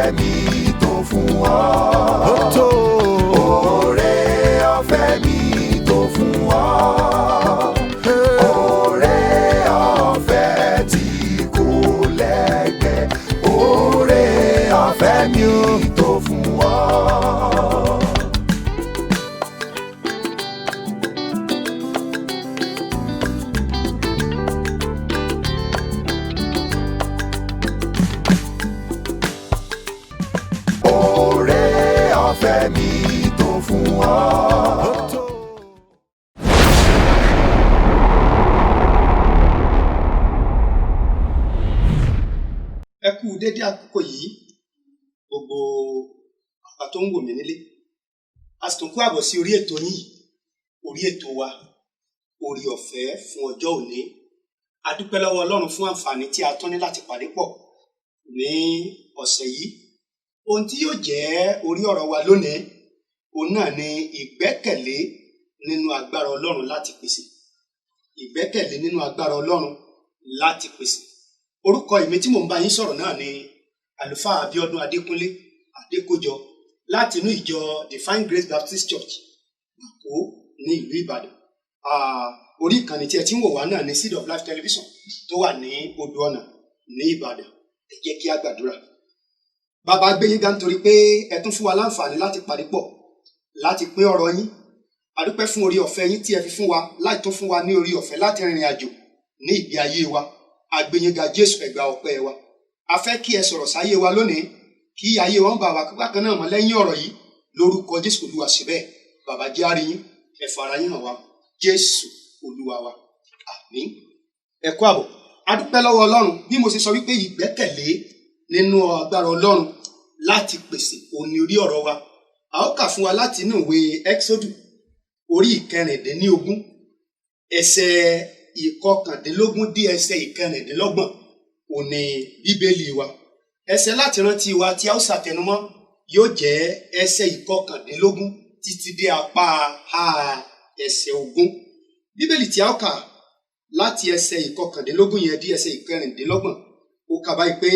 Ọ̀fẹ́ mi tó fún ọ. Ó tó. Oore ọ̀fẹ́ mi tó fún ọ. Oore ọ̀fẹ́ tí kò lẹ́gbẹ́. Oore ọ̀fẹ́ mi tó fún ọ. Oore ọ̀fẹ́ mi tó fún ọ. Ó tó. Ẹ kú dédé àkókò yìí, gbogbo àpá tó ń wò mí nílé. A sì tún kú àbọ̀ sí orí ètò yín yìí, orí ètò wa, Oore Ọ̀fẹ́ fún ọjọ́ òní. A dúpẹ́ lọ́wọ́ Ọlọ́run fún àǹfààní tí a tún ní láti pàdé pọ̀ ní ọ̀sẹ̀ yìí. Ohun tí yóò jẹ́ orí ọ̀rọ̀ wa lónìí, òun náà ni ìgbẹ́kẹ̀lé nínú agbára Ọlọ́run láti pèsè. Ìgbẹ́kẹ̀lé nínú agbára Ọlọ́run láti pèsè. Orúkọ èmi tí mò ń bá yín sọ̀rọ̀ náà ni Àlùfáà Abíọ́dún Adékúnlé Adékójọ láti inú ìjọ Divine Grace Baptist Church, Màkó ní ìlú Ìbàdàn. Orí ìkànnì tí ẹ ti ń wò wá náà ní Seed of Life Television tó wà ní Odò Ọ̀nà ní Ìbàdàn. Ẹ jẹ́ kí á gbàdúrà. Bàbá, gbé yín ga nítorí pé ẹ tún fún wa láǹfààní láti pàdé pọ̀ láti pín ọ̀rọ̀ yín. A dúpẹ́ fún oore ọ̀fẹ́ yín tí ẹ fi fún wa láì tún fún wa ní oore ọ̀fẹ́ láti rìnrìn àjò ní ìgbé ayé wa. A gbé yín ga Jésù, ẹ gba ọpẹ́ wa. A fẹ́ kí ẹ sọ̀rọ̀ sáyé wa lónìí, kí ayé wa ń bá wa bákan náà mọ́ lẹ́yìn ọ̀rọ̀ yìí lórúkọ Jésù Olúwa. Síbẹ̀ bàbá, jẹ́ á rí yín, ẹ fara yín hàn wá, Jésù Olúwa wa. Àmín. Ẹ kú àbọ̀. A dúpẹ́ lọ́wọ́ Ọlọ́run. Bí mo ṣe sọ wípé ìgbẹ́kẹ̀lé nínú agbára Ọlọ́run láti pèsè òun ni orí ọ̀rọ̀ wa. A ó kà fún wa láti inú ìwé Exodus orí 16, ẹsẹ̀ 19 dé ẹsẹ̀ 26 òun ni Bíbélì wa. Ẹsẹ̀ láti rántí wa tí a ó ṣàtẹnumọ́ yóò jẹ́ ẹsẹ̀ 19 títí dé apá a ẹsẹ̀ 20. Bíbélì tí a ó kà láti ẹsẹ̀ 19 yẹn dé ẹsẹ̀ 26, ó kà báyìí pé,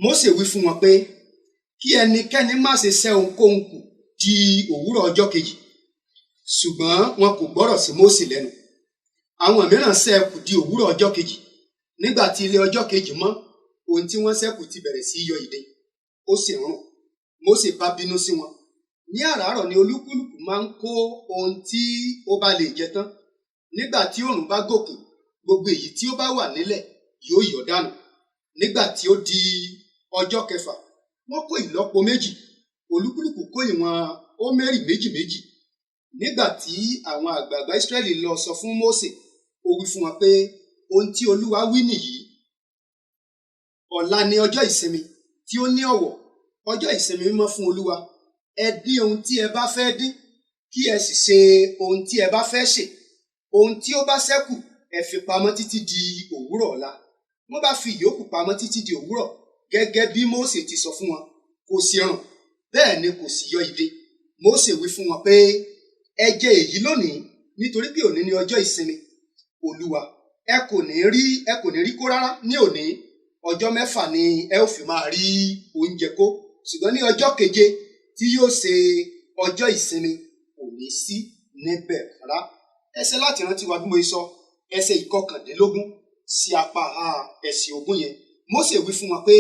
Mósè wí fún wọn pé kí ẹnikẹ́ni má ṣe ṣẹ́ ohunkóhun kù di òwúrọ̀ ọjọ́ kejì, ṣùgbọ́n wọn kò gbọ́rọ̀ sí Mósè lẹ́nu. Àwọn mìíràn ṣẹ́ kù di òwúrọ̀ ọjọ́ kejì. Nígbà tí ilé ọjọ́ kejì mọ́, ohun tí wọ́n ṣẹ́ kù ti bẹ̀rẹ̀ sí í yọ ìdin, ó sì rùn. Mósè bá bínú sí wọn. Ní àràárọ̀ ni olúkúlùkù máa ń kó ohun tí ó bá lè jẹ tán. Nígbà tí oòrùn bá gòkè, gbogbo èyí tí ó bá wà nílẹ̀ yóò yọ̀ dànù. Nígbà tí ó di ọjọ́ kẹfà, wọ́n kó ìlọ́po méjì, olúkúlùkù kó ìwọ̀n hómérì méjì méjì. Nígbà tí àwọn àgbààgbà Ísírẹ́lì lọ sọ fún Mósè, ó wí fún wọn pé ohun tí Olúwa wí nìyí: ọ̀la ni ọjọ́ ìsinmi tí ó ní ọ̀wọ̀, ọjọ́ ìsinmi mímọ́ fún Olúwa. Ẹ dín ohun tí ẹ bá fẹ́ dín, kí ẹ sì ṣe ohun tí ẹ bá fẹ́ ṣe. Ohun tí ó bá ṣẹ́kù, ẹ fi pamọ́ títí di òwúrọ̀ ọ̀la. Wọ́n bá fi ìyókù pamọ́ títí di òwúrọ̀, gẹ́gẹ́ bí Mósè ti sọ fún wọn. Kò sí rùn, bẹ́ẹ̀ ni kò sì yọ ìdin. Mósè wí fún wọn pé ẹ jẹ èyí lónìí, nítorí pé òní ni ọjọ́ ìsinmi Olúwa. Ẹ kò ní rí kó rárá ní òní. Ọjọ́ 6 ni ẹ ó fi máa rí oúnjẹ kó, ṣùgbọ́n ní ọjọ́ keje tí yóò ṣe ọjọ́ ìsinmi, kò ní sí níbẹ̀ rárá. Ẹsẹ̀ láti rántí wa bí mo sọ, ẹsẹ̀ 19 sí apá ẹsẹ̀ 20 yẹn. Mósè wí fún wọn pé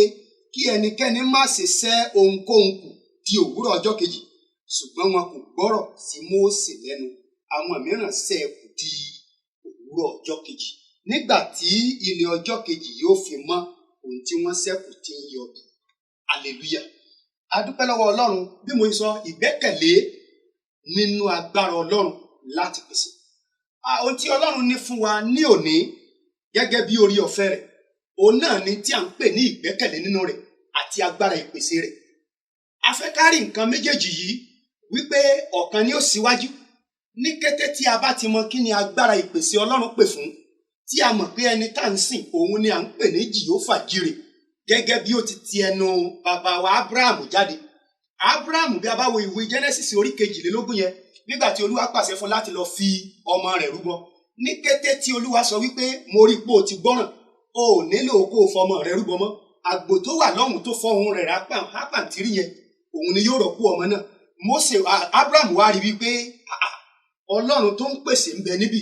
kí ẹnikẹ́ni má ṣe ṣẹ́ ohunkóhun kù di òwúrọ̀ ọjọ́ kejì, ṣùgbọ́n wọn kò gbọ́rọ̀ sí Mósè lẹ́nu. Àwọn mìíràn ṣẹ́ kù di òwúrọ̀ ọjọ́ kejì. Nígbà tí ilẹ̀ ọjọ́ kejì yóò fi mọ́, ohun tí wọ́n ṣẹ́ kù ti ń yọ bí. Hallelujah. A dúpẹ́ lọ́wọ́ Ọlọ́run. Bí mo sọ, ìgbẹ́kẹ̀lé nínú agbára Ọlọ́run láti pèsè. Ohun tí Ọlọ́run ní fún wa ní òní gẹ́gẹ́ bí orí ọ̀fẹ́ rẹ̀, òun náà ni tí à ń pè ní ìgbẹ́kẹ̀lé nínú rẹ̀ àti agbára ìpèsè rẹ̀. A fẹ́ ká rí nǹkan méjèèjì yìí wípé ọ̀kan ni ó síwájú. Ní kété tí a bá ti mọ kí ni agbára ìpèsè Ọlọ́run pè fún, tí a mọ̀ pé ẹni tá à ń sìn òun ni à ń pè ní Jèhófà Jírè, gẹ́gẹ́ bí ó ti ti ẹnu bàbá wa Ábúráhámù jáde. Ábúráhámù, bí a bá wo ìwé Genesis orí 22 yẹn, nígbà tí Olúwa pàṣẹ fún láti lọ fi ọmọ rẹ̀ rúbọ, ní kété tí Olúwa sọ wípé mo rí pé o ti gbọ́ràn, o ò nílò kó o fọmọ rẹ̀ rúbọ mọ́. Àgbò tó wà lọ́hùn tó fọ́ ohun rẹ̀ rápàǹtírí yẹn, òun ni yóò rọ́pò ọmọ náà. Mósè, Abraham wá rí wípé Ọlọ́run tó ń pèsè ń bẹ níbí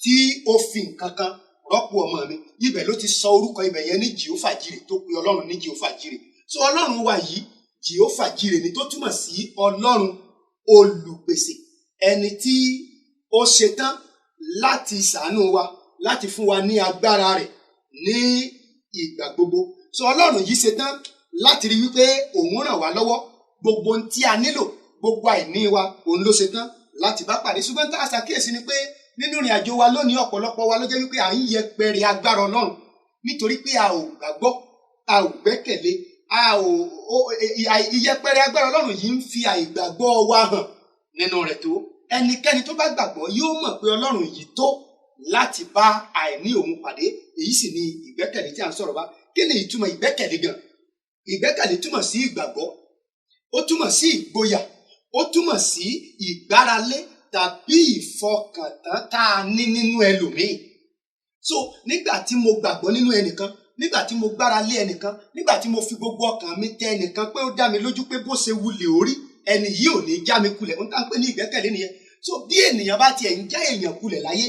tí ó fi nǹkan kan rọ́pò ọmọ mi. Ibẹ̀ ló ti sọ orúkọ ibẹ̀ yẹn ní Jèhófà Jírè, tó pe Ọlọ́run ní Jèhófà Jírè. So Ọlọ́run wa yìí Jèhófà Jírè ni, tó túmọ̀ sí Ọlọ́run olùpèsè, ẹni tí ó ṣetán láti ṣàánú wa, láti fún wa ní agbára rẹ̀ ní ìgbà gbogbo. So Ọlọ́run yìí ṣetán láti rí wípé òun ràn wá lọ́wọ́. Gbogbo ohun tí a nílò, gbogbo àìní wa, òun ló ṣetán láti bá pàdé. Ṣùgbọ́n tá a ṣàkíyèsí ni pé nínú ìrìn àjò wa lónìí, ọ̀pọ̀lọpọ̀ wa ló jẹ́ wípé à ń yẹpẹrẹ agbára Ọlọ́run nítorí pé a ò gbàgbọ́, a ò gbẹ́kẹ̀lé, a ò ìyẹpẹrẹ agbára Ọlọ́run yìí ń fi àìgbàgbọ́ wa hàn nínú rẹ̀ tó. Ẹnikẹ́ni tó bá gbàgbọ́ yóò mọ̀ pé Ọlọ́run yìí tó láti bá àìní òun pàdé. Èyí sì ni ìgbẹ́kẹ̀lé tí a ń sọ̀rọ̀ bá. Kí ni ìtumọ̀ ìgbẹ́kẹ̀lé gan? Ìgbẹ́kẹ̀lé túmọ̀ sí ìgbàgbọ́, ó túmọ̀ sí ìgboyà, ó túmọ̀ sí ìgbáralé tàbí ìfọkàntán tá a ní nínú ẹlòmíì. So nígbà tí mo gbàgbọ́ nínú ẹnìkan, nígbà tí mo gbára lé ẹnìkan, nígbà tí mo fi gbogbo ọkàn mi tẹ ẹnìkan pé ó dá mi lójú pé bó ṣe wulẹ̀ orí ẹni yìí ò ní já mi kulẹ̀, ohun tá à ń pè ní ìgbẹ́kẹ̀lé nìyẹn. So bí ènìyàn bá tiẹ̀ ń já èèyàn kulẹ̀ láyé,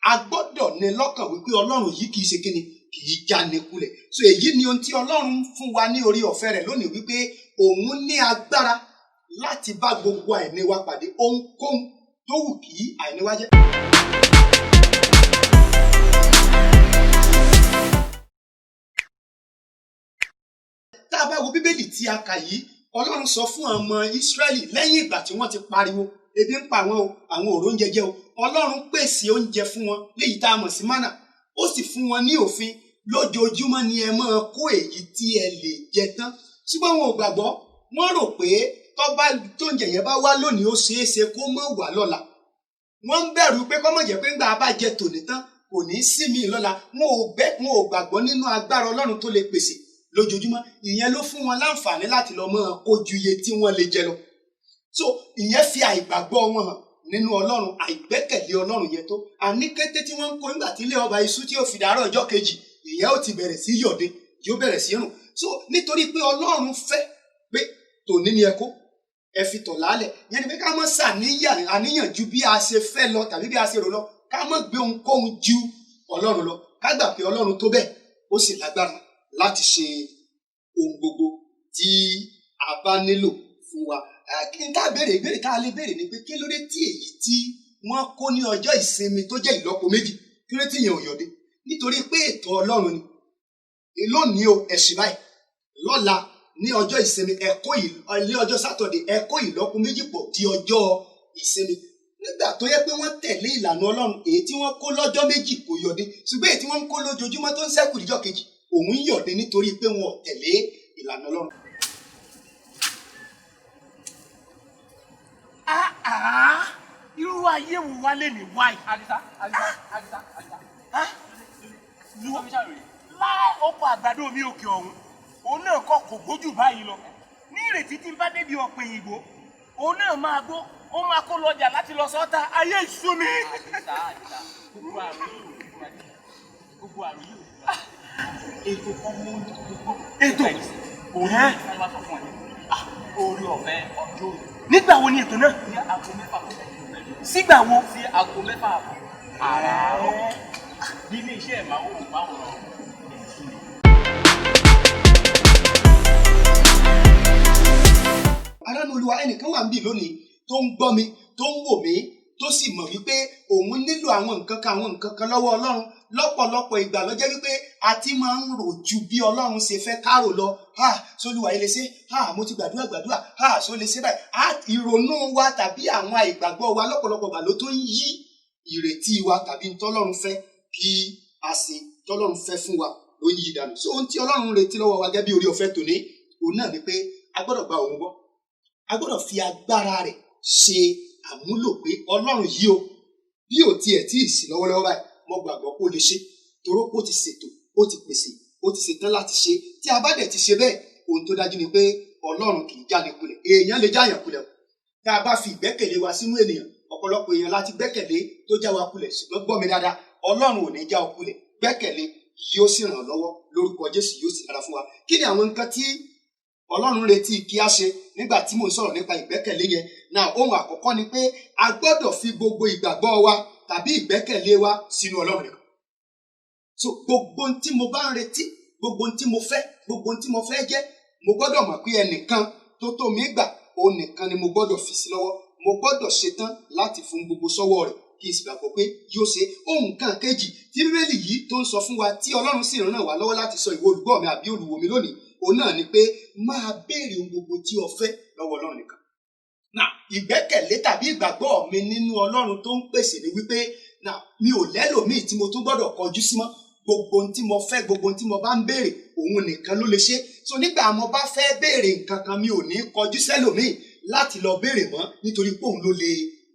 a gbọ́dọ̀ ní lọ́kàn wípé Ọlọ́run yìí kì í ṣe kíni, kì í já ni kulẹ̀. So èyí ni ohun tí Ọlọ́run fún wa ní orí ọ̀fẹ́ rẹ̀ lónìí, wípé òun ní agbára láti bá gbogbo àìní wa pàdé, ohunkóhun tó wù kí àìní wa jẹ́. Tá a bá wo Bíbélì tí a kà yìí, Ọlọ́run sọ fún ọmọ Ísírẹ́lì lẹ́yìn ìgbà tí wọ́n ti pariwo ebi ń pa àwọn o, àwọn ò róúnjẹ jẹ o, Ọlọ́run pèsè oúnjẹ fún wọn léyìí tá a mọ̀ sí mánà. Ó sì fún wọn ní òfin, lójoojúmọ́ ni ẹ máa kó èyí tí ẹ lè jẹ tán. Ṣùgbọ́n wọn ò gbàgbọ́, wọ́n rò pé tọ́ba tóúnjẹ yẹn bá wá lónìí, ó ṣeé ṣe kó má wá lọ́la. Wọ́n ń bẹ̀rù pé kó má jẹ́ pé ńgbà bá jẹ tòní tán kò ní sí mi lọ́la. Wọn ò gbàgbọ́ nínú agbára Ọlọ́run tó lè pèsè lójoojúmọ́. Ìyẹn ló fún wọn láǹfààní láti lọ máa kó ju iye tí wọ́n lè jẹ lọ. So ìyẹn fi àìgbàgbọ́ wọn hàn nínú Ọlọ́run, àìgbẹ́kẹ̀lé Ọlọ́run yẹn tó. Àní kété tí wọ́n ń kó nígbà tí ilé ọba iṣu tí ó fi dàárọ̀ ọjọ́ kejì, ìyẹn ó ti bẹ̀rẹ̀ sí yọ̀de, yóò bẹ̀rẹ̀ sí rùn. So nítorí pé Ọlọ́run fẹ́ pé tòní ni ẹ kó, ẹ fi tọ̀ lálẹ̀. Yẹn ni pé ká má ṣàníyàn àníyàn ju bí a ṣe fẹ́ lọ tàbí bí a ṣe rò lọ, ká má gbé ohunkóhun ju Ọlọ́run lọ, ká gbà pé Ọlọ́run tó bẹ́ẹ̀, ó sì lágbára láti ṣe ohun gbogbo tí a bá nílò fún wa. Kí n tá a béèrè, ìbéèrè tá a lè béèrè ni pé kí ló dé tí èyí tí wọ́n kó ní ọjọ́ ìsinmi tó jẹ́ ìlọ́po méjì, kí ló dé tí ìyẹn ò yọ̀dé? Nítorí pé ètò Ọlọ́run ni. Lónìí o, ẹ̀sìn báyìí, lọ́la ní ọjọ́ ìsinmi ẹ̀kọ́ ní ọjọ́ sátọ̀dẹ̀ ẹ̀kọ́ ìlọ́po méjì pọ̀ di ọjọ́ ìsinmi. Nígbà tó yẹ pé wọ́n tẹ̀lé ìlànà Ọlọ́run, èyí tí wọ́n kó lọ́jọ́ méjì kò yọ̀dé, ṣùgbọ́n èyí tí wọ́n ń kó lójoojúmọ́ tó ń ṣẹ́kù díjọ́ kejì, òun ń yọ̀dé nítorí pé wọn ò tẹ̀lé ìlànà Ọlọ́run. Irú ayé wo wá lè ní wáyé? Àdìsá, Àdìsá, Àdìsá, Àdìsá. Láì ọkọ̀ àgbàdo mi òkè ọ̀hún, òun náà kọ́ kò gbójú báyìí lọ. Ní ìrètí tí n bá débi ọ̀pẹ̀ òyìnbó, òun náà máa gbó, ó máa kó lọ́jà láti lọ sọ́ta. Ayé ìṣú mi. Àdìsá, Àdìsá, gbogbo àrùn yìí ò ní fún Àdìsá. Gbogbo àrùn yìí ò ní fún Àdìsá. Ètò kan mú gbogbo. Ètò? Òun ní wọ́n bá sọ fún ẹ. Orí ọ̀fẹ́ ọjọ́ òní. Nígbà wo ni ètò náà? Ní aago 6 kọjá ìlú mẹ́rin. Sígbà wo? Sí aago 6 àbọ̀. Àràárọ̀. Ní ilé iṣẹ́ ìmáwòrán. Aránú Olúwa, ẹnìkan wà níbí lónìí tó ń gbọ́ mi, tó ń wò mí, tó sì mọ̀ wípé òun nílò àwọn nǹkan kan, àwọn nǹkan kan lọ́wọ́ Ọlọ́run. Lọ́pọ̀lọpọ̀ ìgbà ló jẹ́ wípé a ti máa ń rò ju bí Ọlọ́run ṣe fẹ́ kárò lọ. Ha, sólúwa yìí lè ṣe, ha, mo ti gbàdúrà gbàdúrà, ha, só lè ṣe báyìí. Ha, ìrònú wa tàbí àwọn àìgbàgbọ́ wa lọ́pọ̀lọpọ̀ ìgbà ló tó ń yí ìrètí wa tàbí ntọ́lọ́run fẹ́ kí a ṣe, tọ́lọ́run fẹ́ fún wa ló ń yí dànù. So ohun tí Ọlọ́run retí lọ́wọ́ wa gẹ́gẹ́ bí orí ọ̀fẹ́ tòní, òun náà ni pé a gbọ́dọ̀ gba òun gbọ́. A gbọ́dọ̀ fi agbára rẹ̀ ṣe àmúlò pé Ọlọ́run yìí o, bí ò tiẹ̀ tí ì sí lọ́wọ́lọ́wọ́ báyìí, mo gbàgbọ́ kó lè ṣe, toró ó ti ṣètò, ó ti pèsè, ó ti ṣetán láti ṣe. Tí a bá dẹ̀ ti ṣe bẹ́ẹ̀, ohun tó dájú ni pé Ọlọ́run kì í jáni kulẹ̀. Èèyàn lè jáyàn kulẹ̀ o. Tá a bá fi ìgbẹ́kẹ̀lé wa sínú ènìyàn, ọ̀pọ̀lọpọ̀ èèyàn láti gbẹ́kẹ̀lé tó já wa kulẹ̀. Ṣùgbọ́n gbọ́ mi dáadáa, Ọlọ́run ò ní já ọ kulẹ̀. Gbẹ́kẹ̀lé yóò sì ràn lọ́wọ́ lórúkọ Jésù, yóò sì dára fún wa. Kí ni àwọn nǹkan tí Ọlọ́run retí kí a ṣe nígbà tí mò ń sọ̀rọ̀ nípa ìgbẹ́kẹ̀lé yẹn náà? Ohun àkọ́kọ́ ni pé a gbọ́dọ̀ fi gbogbo ìgbàgbọ́ wa tàbí ìgbẹ́kẹ̀lé wa sínú Ọlọ́run nìkan. So gbogbo ohun tí mo bá ń retí, gbogbo ohun tí mo fẹ́, gbogbo ohun tí mo fẹ́ jẹ́, mo gbọ́dọ̀ mọ̀ pé ẹnìkan tó tó mi gbà, òun nìkan ni mo gbọ́dọ̀ fi sí lọ́wọ́. Mo gbọ́dọ̀ ṣetán láti fún gbogbo sọ́wọ́ rẹ̀, kí n sì gbàgbọ́ pé yóò ṣe. Ohun kan kejì tí Bíbélì yìí tó ń sọ fún wa, tí Ọlọ́run sì ràn wá lọ́wọ́ láti sọ, ìwọ olùgbọ́ mi àbí olùwò mi lónìí, òun náà ni pé máa béèrè ohun gbogbo tí o fẹ́ lọ́wọ́ Ọlọ́run nìkan. Náà ìgbẹ́kẹ̀lé tàbí ìgbàgbọ́ mi nínú Ọlọ́run tó ń pèsè ni wípé náà mi ò lẹ́lòmíì tí mo tún gbọ́dọ̀ kọjú sí mọ́. Gbogbo ohun tí mo fẹ́, gbogbo ohun tí mo bá ń béèrè, òun nìkan ló lè ṣe. So nígbà mo bá fẹ́ béèrè nǹkan kan, mi ò ní kọjú sẹ́lòmíì láti lọ béèrè mọ́, nítorí pé òun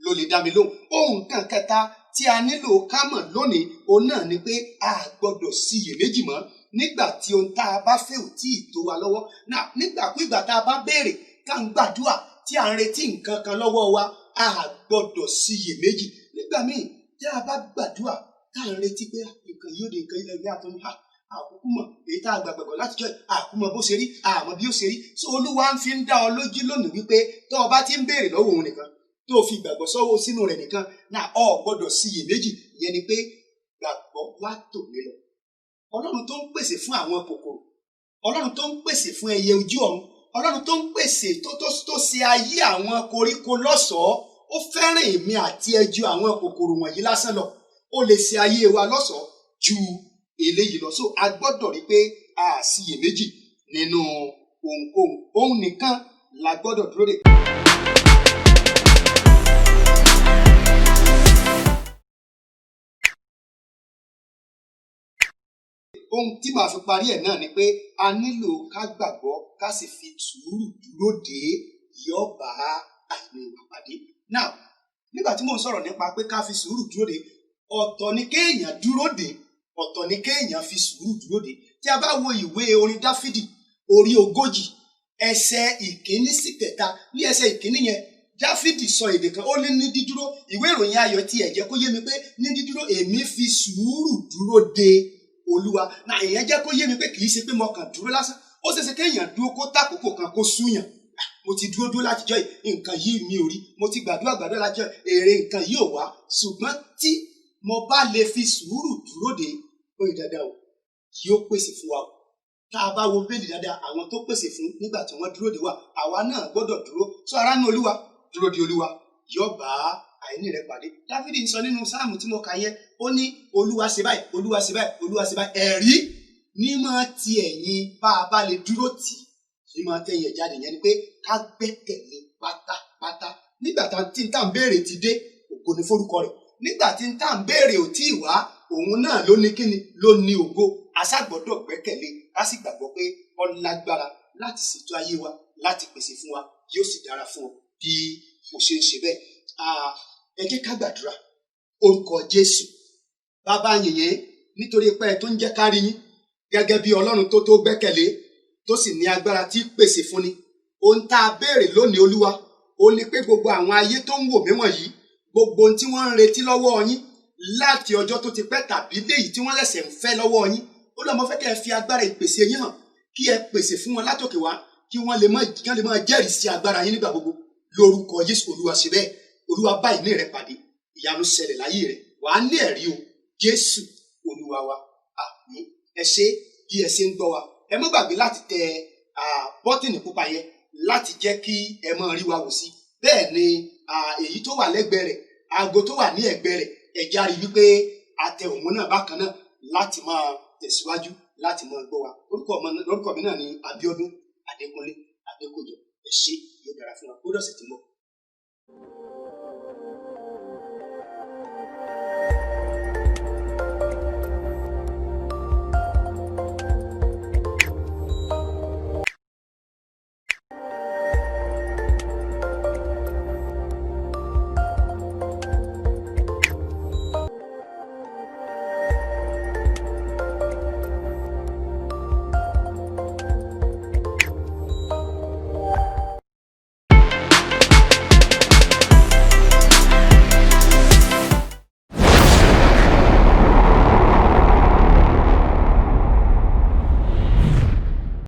ló lè dá mi lóhùn. Ohun kan kẹta tí a nílò ká mọ̀ lónìí, òun náà ni pé a gbọ́dọ̀ ṣiyèméjì mọ́ nígbà tí ohun tá a bá fẹ́ ò tí ì tó wa lọ́wọ́. Náà nígbàkúìgbà tá a bá béèrè, tá à ń gbàdúrà, tí à ń retí nǹkan kan lọ́wọ́ wa, a gbọ́dọ̀ ṣiyèméjì. Nígbà míì tí a bá gbàdúrà, tá à ń retí pé nǹkan yóò di nǹkan ilẹ̀ ìwé àtọ́ni, àkókò mọ̀ èyí tá a gbàgbọ́ láti jọ́, àkókò mọ̀ bó ṣe rí, àmọ́ bí ó ṣe rí. So Olúwa ń fi ń dá ọ lójú lónìí wípé tó o bá ti ń béèrè lọ́wọ́ òun nìkan, tó o fi ìgbàgbọ́ sọ́wọ́ sínú rẹ̀ nìkan náà, o gbọ́dọ̀ ṣiyèméjì. Ìyẹn ni pé gbàgbọ́ látòní lọ. Ọlọ́run tó ń pèsè fún àwọn kòkòrò, Ọlọ́run tó ń pèsè fún ẹyẹ ojú ọ̀run, Ọlọ́run tó ń pèsè tó ṣe ayé àwọn koríko lọ́ṣọ̀ọ́, ó fẹ́ràn èmi àti ẹ ju àwọn kòkòrò wọ̀nyí lásán lọ. Ó lè ṣe ayé wa lọ́ṣọ̀ọ́ ju eléyìí lọ. So a gbọ́dọ̀ rí pé a ṣiyèméjì nínú ohunkóhun. Òun nìkan la gbọ́dọ̀ dúró dè. Ohun tí màá fi parí ẹ̀ náà ni pé a nílò ká gbàgbọ́, ká sì fi sùúrù dúró dè é, yóò bá àìní wa pàdé. Now nígbà tí mò ń sọ̀rọ̀ nípa pé ká fi sùúrù dúró dè, ọ̀tọ̀ ni kéèyàn dúró dè, ọ̀tọ̀ ni kéèyàn fi sùúrù dúró dè. Tí a bá wo ìwé orin Dáfídì orí 40 ẹsẹ̀ 1 sí 3, ní ẹsẹ̀ 1 yẹn Dáfídì sọ èdè kan, ó ní ní dídúró. Ìwé ìròyìn ayọ̀ tí ẹ̀ jẹ́ kó yé mi pé ní dídúró èmi fi sùúrù dúró dè Olúwa. Náà ìyẹn jẹ́ kó yé mi pé kì í ṣe pé mo kàn dúró lásán. Ó ṣeéṣe kéèyàn dúró kó tàkókò kan kó súyàn. Mo ti dúró dúró látijọ́ yìí, nǹkan yìí mi ò rí. Mo ti gbàdúrà gbàdúrà látijọ́ yìí, èrè nǹkan yìí ò wá. Ṣùgbọ́n tí mo bá lè fi sùúrù dúró dè, ó yẹ dáadáa o, yóò pèsè fún wa o. Tá a bá wo Bíbélì dáadáa, àwọn tó pèsè fún nígbà tí wọ́n dúró dè wá, àwa náà gbọ́dọ̀ dúró. Sọ ará ní Olúwa, dúró de Olúwa, yóò bá àìní rẹ pàdé. Dáfídì ń sọ nínú sáàmù tí mo kà yẹn, ó ní Olúwa ṣe báyìí, Olúwa ṣe báyìí, Olúwa ṣe báyìí. Ẹ̀rí ní máa ti ẹ̀yìn bá a bá lè dúró tì ní máa tẹ̀yìn ẹ̀ jáde. Yẹn ni pé ká gbẹ́kẹ̀lé pátápátá. Nígbà tí n tá ń béèrè ti dé, ògo ni forúkọ rẹ̀. Nígbà tí n tá ń béèrè ò tí ì wá, òun náà ló ní kíni, ló ní ògo. A ṣá gbọ́dọ̀ gbẹ́kẹ̀lé, ká sì gbàgbọ́ pé ó lágbára láti ṣètò ayé wa, láti pèsè fún wa, yóò sì dára fún ọ bí o ṣe ń ṣe bẹ́ẹ̀. Ẹ jẹ́ ká gbàdúrà. Orúkọ Jésù, bàbá yìnyín, nítorí pé ẹ tó ń jẹ́ ká rí yín gẹ́gẹ́ bí Ọlọ́run tó tó gbẹ́kẹ̀lé, tó sì ní agbára tí pèsè fúnni. Ohun tá a béèrè lónìí Olúwa, ó ní pé gbogbo àwọn ayé tó ń wò mí wọ̀nyí, gbogbo ohun tí wọ́n ń retí lọ́wọ́ yín láti ọjọ́ tó ti pẹ́ tàbí léyìí tí wọ́n lẹ̀sẹ̀ ń fẹ́ lọ́wọ́ yín, Olúwa, mo fẹ́ kẹ́ ẹ fi agbára ìpèsè yín hàn, kí ẹ pèsè fún wọn látòkè wá, kí wọ́n lè máa jẹ́rìí sí agbára yín nígbà gbogbo. Lórúkọ Jésù, Olúwa ṣe bẹ́ẹ̀. Olúwa bá ìní rẹ pàdé, ìyanu ṣẹlẹ̀ láyé rẹ, wàá ní ẹ̀rí o. Jésù Olúwa wa, àmín. Ẹ ṣé bí ẹ ṣe ń gbọ́ wa. Ẹ má gbàgbé láti tẹ bọ́tìnì pupa yẹn láti jẹ́ kí ẹ máa rí wa wò sí. Bẹ́ẹ̀ ni èyí tó wà lẹ́gbẹ̀ẹ́ rẹ̀, aago tó wà ní ẹ̀gbẹ́ rẹ̀, ẹ já rí wípé a tẹ òun náà bákan náà láti máa tẹ̀síwájú láti máa gbọ́ wa. Orúkọ mi náà ni Abíọ́dún Adékúnlé Adékòjọ. Ẹ ṣé, yóò dára fún wa. Ó dọ̀sẹ̀ tí ń bọ̀.